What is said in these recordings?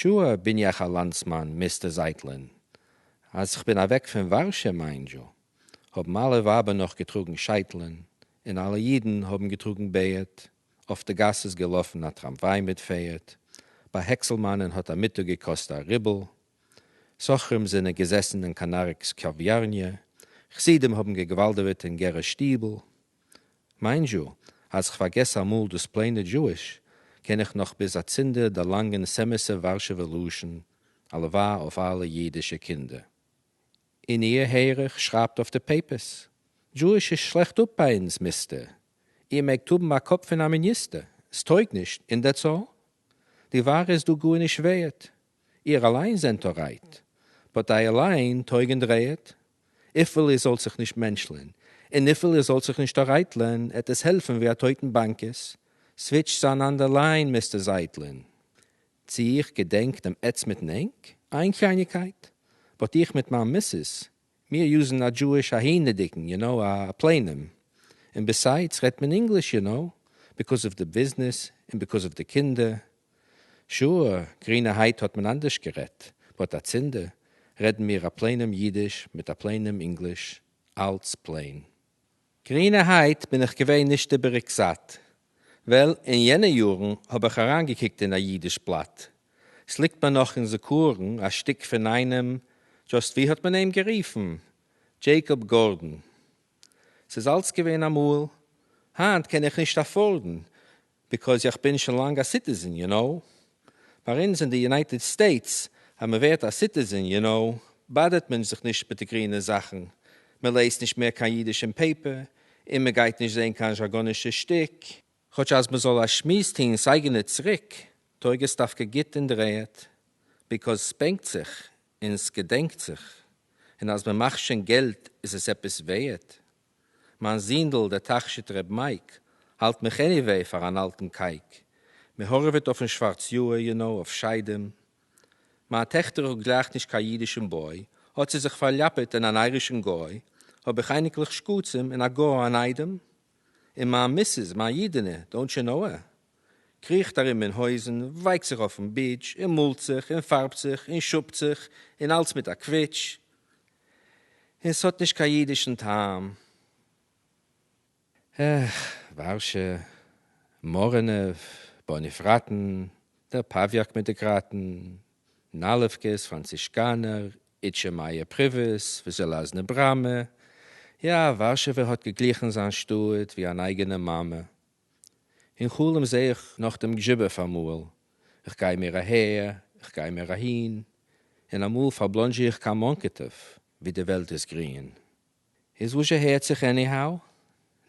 Sure בין יאך א לאנדסמאן Mister זייטלען. אז כ'בין אוועק פון ווארשע mind you, האבן אלע ווייבער נאך געטראגן שייטלען, און אלע אידן האבן געטראגן בערד, אויף די גאס איז געלאפן א טראמוויי מיט פערד, ביי העקסעלמאנען האט א מיטאג געקאסט א רובל, סוחרים זענען געזעסן אין קאנאריק'ס קאוויארניע, חסידים האבן געגוואלדעוועט אין גערער שטיבל. Mind you, אז כ'פארגעס אמאל דאס פלעינע Jewish, קען איך נאך ביז אצינדער דערלאנגען ס'אמת'ע ווארשעווער לשון, הלוואי אויף אלע אידישע קינדער. און איר, הער איך, שרייבט אויף די papers. Jewish איז שלעכט אפ ביי אונז, Mister. איר מעגט האבן א קאפ פון א מיניסטער. ס'טויג נישט, און that's all. די ווארע איז דא גארנישט ווערט. איר אליין זענט alright. But אייער ליין טויג און דרייעט. וויפיל איר זאלט זיך נישט מענטשלען, און וויפיל איר זאלט זיך נישט ארייטלען, עט עס העלפן ווי א טויטן באנקעס. Switch צו אן אנדער line, Mister זייטלען. צי איך געדענק דעם עץ מיטן ענק? איין קלייניקייט. But איך מיט מיין missus, מיר use ן א Jewish א הינעדיגן, you know, א פלעינעם. און besides רעדט מען English, you know, because of די ביזנעס און because of די קינדער. Sure, גרינערהייט האט מען אנדערש גערעדט, but אצינדער רעדן מיר א פלעינעם אידיש מיט א פלעינעם English, אלץ plain. גרינערהייט בין איך געווען נישט איבעריג זאט, ווייל אין יענע יארן האב איך אריינגעקוקט אין א אידיש בלאט, ס'ליגט מיר נאך אין זכרון א שטיק פון איינעם, just ווי האט מען אים גערופן? דזשעיקאב גארדאן. ס'איז אלץ געווען אמאל, היינט קען איך נישט afford ן, because איך בין שוין לאנג א citizen, you know. ביי אונז אין די United States אז מען ווערט א citizen, you know, באדערט מען זיך נישט מיט די גרינע זאכן, מען לעזט נישט מער קיין אידיש אין paper, און מען גייט נישט זען קיין זשארגאנישע שטיק. כאטש אז מען זאל א שמועס טוהן ס'אייגענע צוריק, טויג עס דווקא גוט און דרייעט, because ס'בענקט זיך און ס'געדענקט זיך, און אז מען מאכט שוין געלט איז עס עפעס ווערט. מיין זונדל דער תכשיט ר' מייק האלט מיך anyway פאר אן אלטן קייק, מען הארעוועט אויפן שווארץ יאהר you know אויף שדים. מיין טעכטערל גלייכט נישט קיין אידישן boy, האט זי זיך פארליאפעט אין אן איירישן גוי, האב איך אייניקלעך שקצים און א גוי אן איידעם. און מיין missus, מיין אידענע, don't you know her? קריכט ארום אין הויזן, ווייקט זיך אויפן beach, און מאלט זיך, און פארבט זיך, און שופט זיך, און אלץ מיט א קוויטש. און ס'האט נישט קיין אידישן טעם. עך, ווארשע, מארענעוו, באניפראטן, דער פאוויאק מיט די גראטן, נאלעווקעס, פראנצישקאנער, איטשע מאיר פריוועס, וזשעלאזנע בראמע. יא, ווארשעווער האט געגליכן זיין שטאט ווי אן אייגענע מאמע. אין חלום זעה איך נאך דעם גזשיבעוו אמאל, איך גיי מיר אהער, איך גיי מיר אהין, און אמאל פארבלאנדזשע איך קיין מאנקעטעוו, ווי די וועלט איז גרין. איז וואזשע הערט זיך anyhow?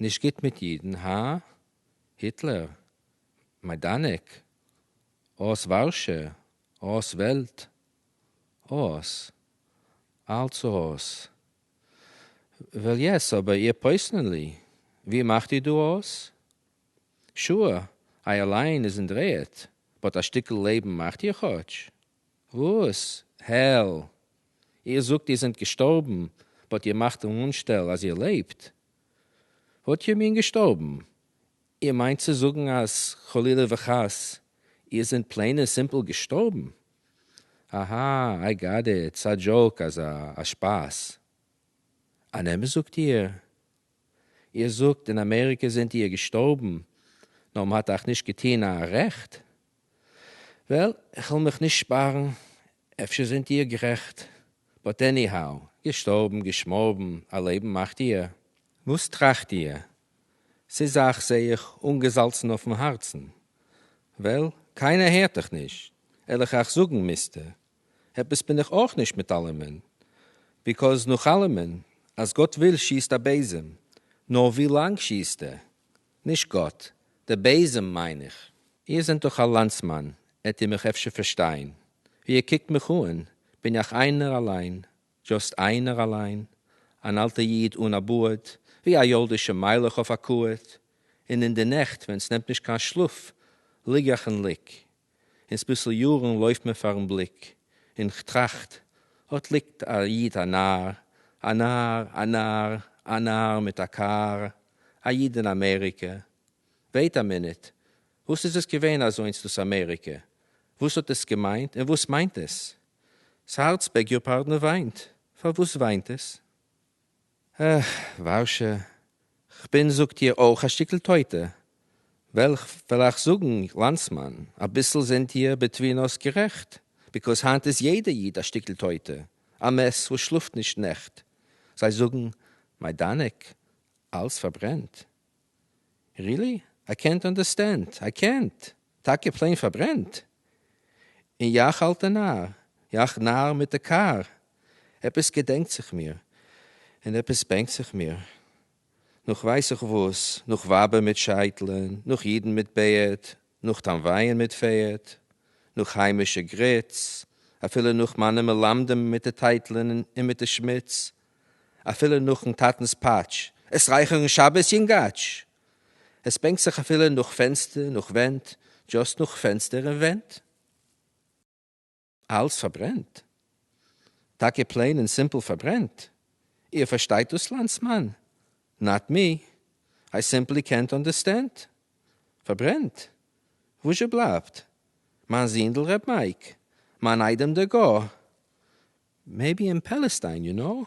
נישט גוט מיט אידן, הא? היטלער? מיידאנעק? אויס ווארשע? אויס וועלט? אויס. אלץ אויס. Well yes, אבער איר personally, ווי מאכט איר דא אויס? Sure, אייער line איז אין דר'ערד, but א שטיקל לעבן מאכט איר כאטש? וואס? Hell! איר זאגט איר זענט געשטארבן, but איר מאכט אן אנשטעל אז איר לעבט. What you mean געשטארבן? איר מיינט צו זאגן אז חלילה וחס איר זענט plain און simple געשטארבן? אהא, I got it, ס'א joke אזא, א שפאס. אן אמת זאגט איר? איר זאגט אין אמעריקע זענט איר געשטארבן, נאר מ'האט אייך נישט געטוהן א רעכט. Well, כ'וועל מיך נישט שפארן, אפשר זענט איר גערעכט, but anyhow, געשטארבן, געשמארבן, א לעבן מאכט איר? וואס טראכט איר? ס'איז אייך, זעה איך, אנגעזאלצן אויפן הארצן. Well, קיינער הערט דיך נישט, על איך אייך זאגן, Mister, עפעס בין איך אויך נישט מיט אלעמען, because נאך אלעמען, אז גאט וויל שיסט א בעזעם, נאר ווי לאנג שיסט ער? נישט גאט, דער בעזעם מיין איך. איר זענט דאך א לאנדסמאן, עט איר מיך אפשר פארשטיין. ווי איר קוקט מיך אן, בין איך איינער אליין, just איינער אליין, אן אלטער איד אן א בארד, ווי א יאלדישע מיילעך אויף א קאורט, און אין די נעכט ווען ס'נעמט נישט קיין שלאף, ליג איך און ליג. און ס'ביסל יארן לויפט מיר פארן בליק, און כ'טראכט, אט ליגט א איד א נאר, א נאר, א נאר, א נאר מיט א קאר, א איד אין אמעריקע. Wait a minute, וואס איז עס געווען אזוינס דאס אמעריקע? וואס האט עס געמיינט און וואס מיינט עס? ס'הארץ beg your pardon וויינט, פארוואס וויינט עס? אה, ווארשע, כ'בין זאגט איר אויך א שטיקל טויטע, וועל כ'וועל אייך זאגן לאנדסמאן, אביסל זענט איר between us גערעכט, because היינט איז יעדע איד א שטיקל טויטע, א מת וואס שלאפט נישט נעכט, זיי זאגן מיידאנעק, אלס פארברענט. רילי? איי קענט אנדערסטענד, איי קענט! טאקע plain פארברענט? און יאך אלטע נאר, יאך נאר מיט די קאר, עפעס געדענקט זיך מיר, און עפעס בענקט זיך מיר. נאך ווייס איך וואס, נאך ווייבער מיט שייטלען, נאך אידן מיט בערד, נאך טאמווייען מיט פערד, נאך היימישע גריץ, אפילו נאך מיינע מלמדים מיט די טייטלען און מיט די שמיץ, אפילו נאכן טאטנס פאטש, עס רייכערן שבת יונגאטש! עס בענקט זיך אפילו נאך פענסטער, נאך ווענט, just נאך פענסטער און ווענט. אלס פארברענט. טאקע plain און simple פארברענט. איר פארשטייט דאס לאנדסמאן? נאט מי. איי סימפלי קענט אנדערסטענד. פארברענט? וואזשע בלייבט? מיין זינדל ר' מייק? מיין איידעם דער גוי? maybe אין Palestine, you know?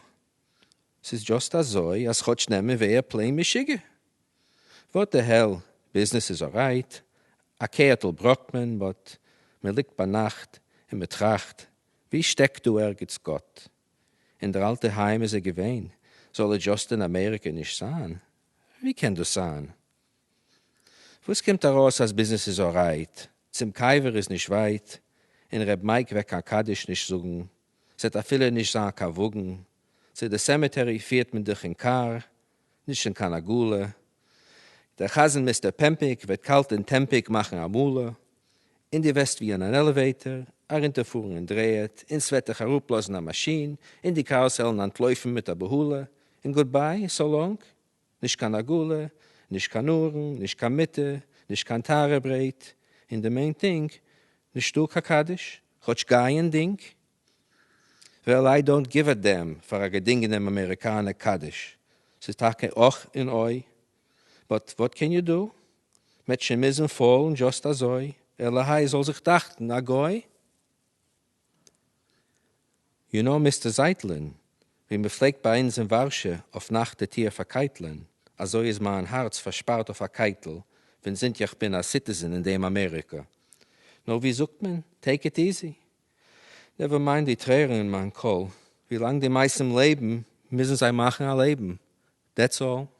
ס'איז just אזוי אז כאטש נעמען ווער plain משוגע. What the hell, ביזנעס איז alright, א קערטל בראקט מען, but מען ליגט ביינאכט און מען טראכט, ווי שטעקט דא ערגעץ גאט? אין דער אלטע היים איז ער געווען, זאל ער just אין אמעריקע נישט זיין? ווי קען דאס זיין? וואס קומט ארויס אז ביזנעס איז alright, צום קבר איז נישט ווייט, און ר' מייק וועט קיין קדיש נישט זאגן, ס'וועט אפילו נישט זיין קיין וואגן, צו די cemetery פירט מען דיך אין קאר, נישט אין קיין עגלה. דער חזן Mister פעמפיק וועט קאלט און טעמפיק מאכן א מלא, און דו וועסט ווי אין אן elevator, ארונטערפארן אין דר'ערד, און ס'וועט דיך אראפלאזן א מאשין, און די cars וועלן אנטלויפן מיט א בהלה, און goodbye, so long. נישט קיין עגלה, נישט קיין ארון, נישט קיין מיטה, נישט קיין טהרה ברעט, און די main thing, נישטא קיין קדיש, כאטש גיי און דינג. Well I don't give a damn פאר א געדינגענעם אמעריקאנער קדיש, ס'איז טאקע אך און אוי, but what can you do? מ'עט שוין מוזן פאלן just אזוי, עלעהיי זאל זיך דאכטן א גוי. You know Mister זייטלען, ווי מ'פלעגט ביי אונז אין ווארשע אויף נאכט די טיר פארקייטלען, אזוי איז מיין הארץ פארשפארט אויף א קייטל, פון זינט יאך בין א citizen אין דעם אמעריקא. נאר ווי זאגט מען, take it easy. Never mind די טרערן אין מיין קול, ווילאנג די מתים לעבן, מוזן זיי מאכן א לעבן. That's all.